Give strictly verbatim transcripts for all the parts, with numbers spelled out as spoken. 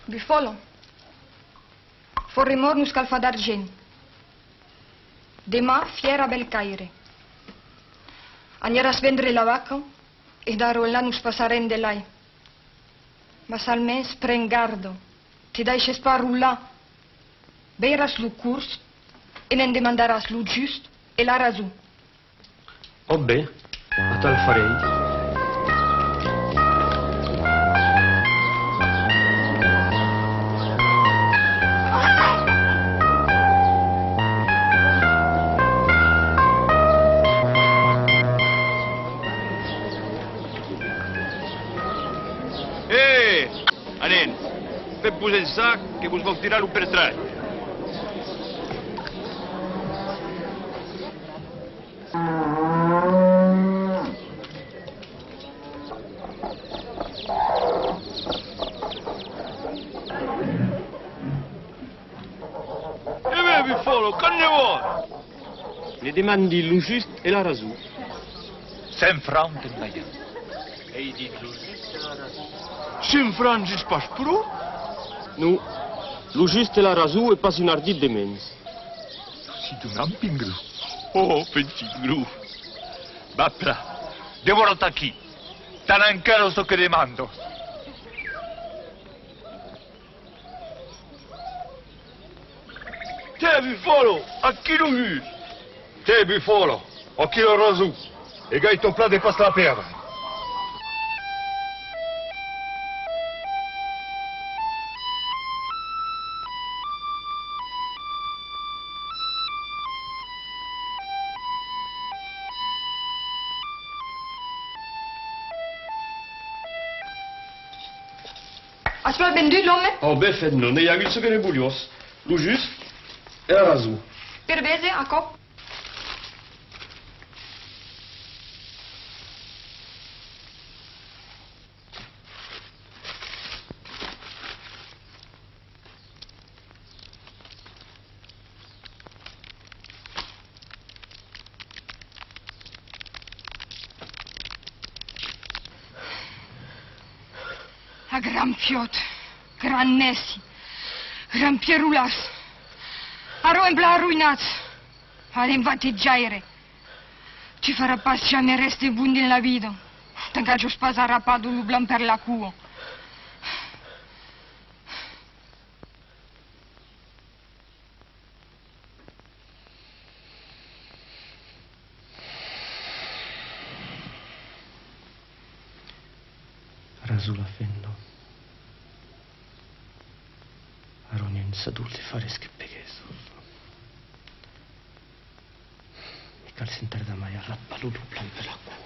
Bufòla, fòrt e mòrt nos cal far d'argent. Deman fièra a Belcaire. Aniràs vendre la vaca e d'ara enlà nos passarem de lait. Mas almens pren garda, te daisses pas rolar. Veiràs lo cors e ne'n demandaràs lo just e la rason. Òc ben, atal farèi. E! Anem, fètz-vos ençà que vos vau tirar lo pertrai. E ben, Bufòla, quant ne vòls? Ne demandi lo just e la rason. Cent francs te'n balhan. Ei dit lo just e la rason. Cent francs es pas pro? Non, lo just e la rason e pas un ardit de mens. Si tu m'as pingru. Oh, petit gru. Va plan, demòra-te aquí. T'anam quèrre çò que demandas. Tè, Bufòla, aquí lo just! Tè, Bufòla, aquí la rason! E gaita plan de pas la pèrdre! As plan vendut l'òme? Ò, ben fèt, non, n'ai agut çò que ne voliás, lo just e la rason. Per véser, aquò. A, grand fiòt, grand nèci, grand pierrolàs, ara èm plan arroïnats, anem, va-te jaire, tu faràs pas jamai res de bon dins la vida, tant qu'ajas pas arrapat lo blanc per la coa. Rason la femna. Ara n'ai un sadol de far res que peguesas. Me cal sens tardar mai arrapar lo lop blanc per la coa.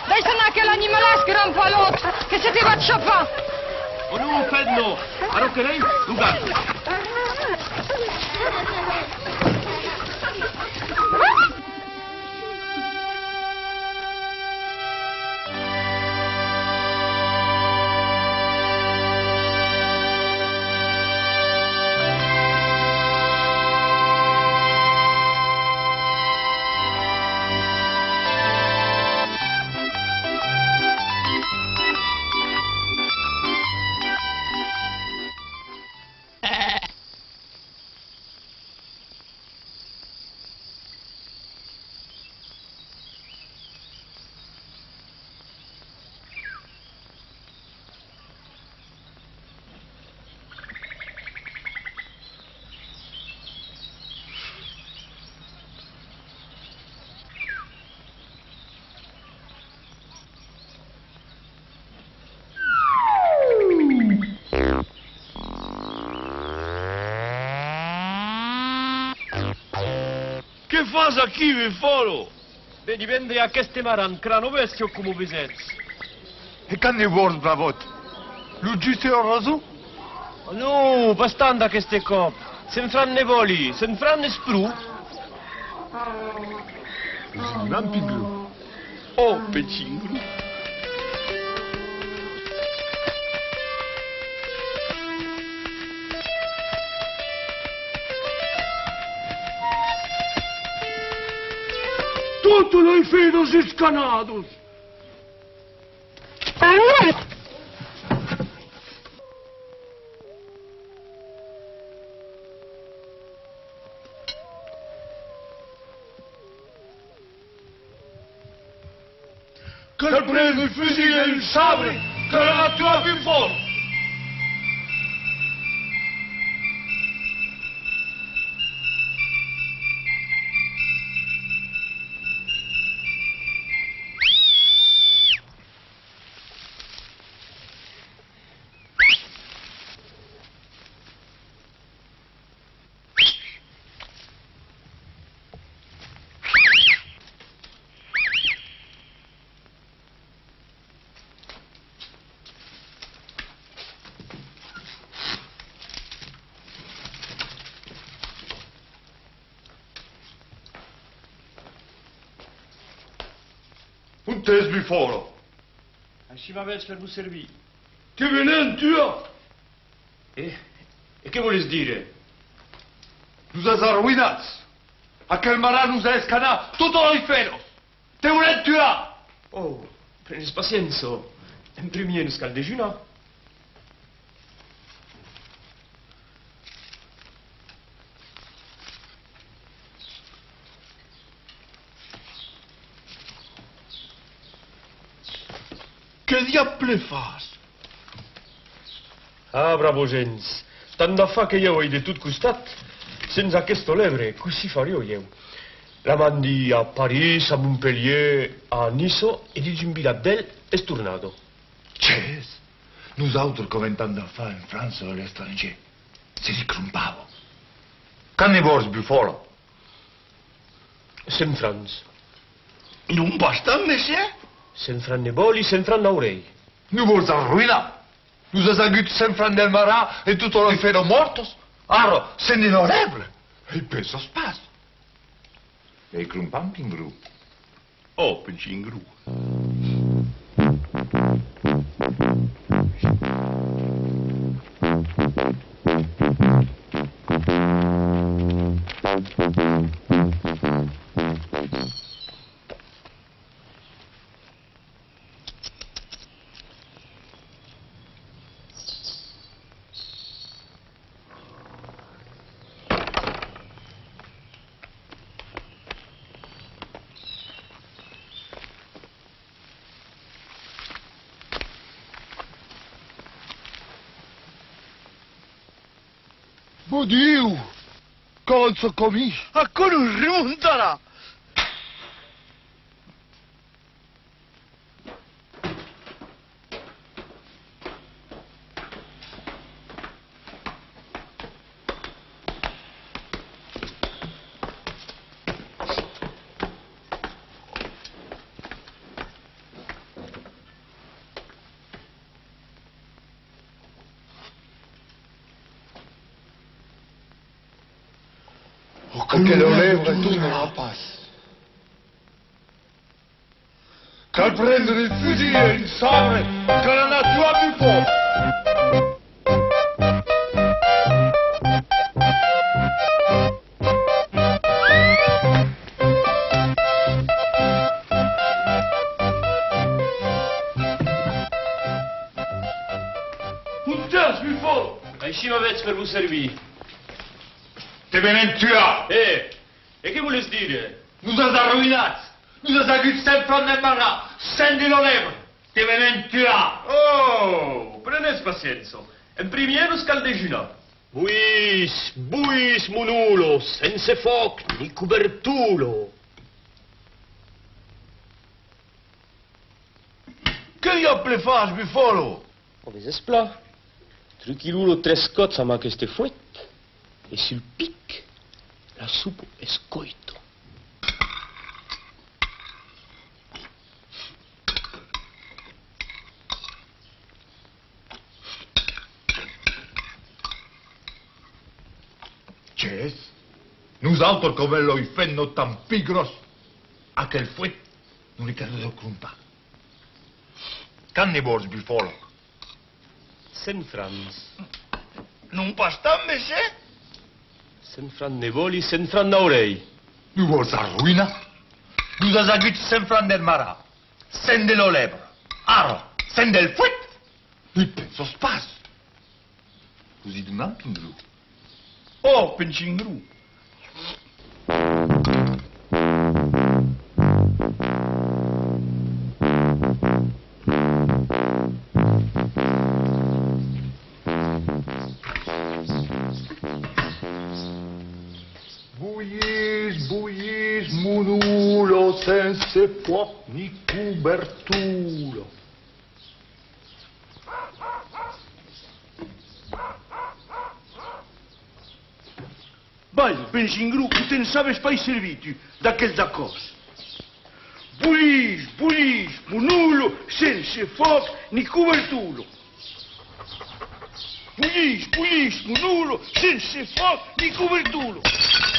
Daissa anar aquel animalàs, grand palòt, que se te va chapar! Ò non, fèt non! Ara que l'ei, lo gat! Que fas aquí, Bufòla? Veni vendre aqueste marran, crana bèstia, coma o vesètz. E quant ne vòls, bravòt? Lo juste a rason? Oh non, pas tant aqueste còp. Cent francs ne vòli, cent francs es pro. Lampinglo. Oh, pecinglo. Totas las fedas escanadas! Cal prendre un fusilh e un sabre, cal anar tuar pus fòrt! Ont es, Bufòla? Aicí m'avètz per vos servir. Te venèm tuar! E, e qué vòles dire? Nos as arroïnats! Aquel marran nos a escanat totas las fedas! Te volèm tuar! Oh, prenes paciença. En primièr nos cal dejunar. Qué diable fas? Ah, brava gents, tant d'afars que ieu ai de tot costat, sens aquesta lèbre, cossí fariá ieu? La mandi a París, a Montpelhièr, a Niça e dins un vilat bèl es tornada. Ches! Nosautres qu'avèm tant d'afars en França e a l'estrangièr. Se li crompava. Quant ne vòls, Bufòla? Cent francs. Non pas tant, messièr? Cent francs ne vòli, cent francs n'aurèi. Nos vòls arroïnar! Nos as agut cent francs del marran e totas las fedas mòrtas. Ara, cent de la lèbre! E pensas pas! E crompam, pingro. Oh, pecingro. Mon Diu! Qu'avança camí! Aquò nos remontarà! Aquela lèbre tornarà pas. Cal prendre un fusilh e un sabre, cal anar tuar Bufòla. Ont es, Bufòla? Aicí m'avètz per vos servir. Te venèm tuar! E, e qué vòles dire? Nos as arroïnats! Nos as agut cent francs del marran, cent de la lèbre! Te venèm tuar! Oh! Prenètz paciença. En primièr nos cal dejunar. Boís, boís, mon ola, sense fòc ni cobertola. Qué diable fas, Bufòla? Ò, veses plan. Truqui l'ola tres còps amb aqueste foet, e sul pic, la sopa es còita. Ves? Nosautres qu'avem los fets nòstan pus gròsses. Aquel fuet, nos li cal de crompar. Quant ne vòls, Bufòla? Cent francs. Non pas tant, messièr? Cent francs ne vòli, cent francs n'aurèi. Nos vòls arroïnar? Nos as agut cent francs del marra, cent de la lèbre, ara, cent del fuet? I pensas pas! Vos i donam, Pingrou? Ò, Pingrou! Bolís, bolís, mon ola, sense fòc ni cobertola. Balha, Pingrou, que te'n sabes pas servir, tu, d'aquel dacòs. Bolís, bolís, mon ola, sense fòc ni cobertola. Bolís, bolís, mon ola, sense fòc ni cobertola.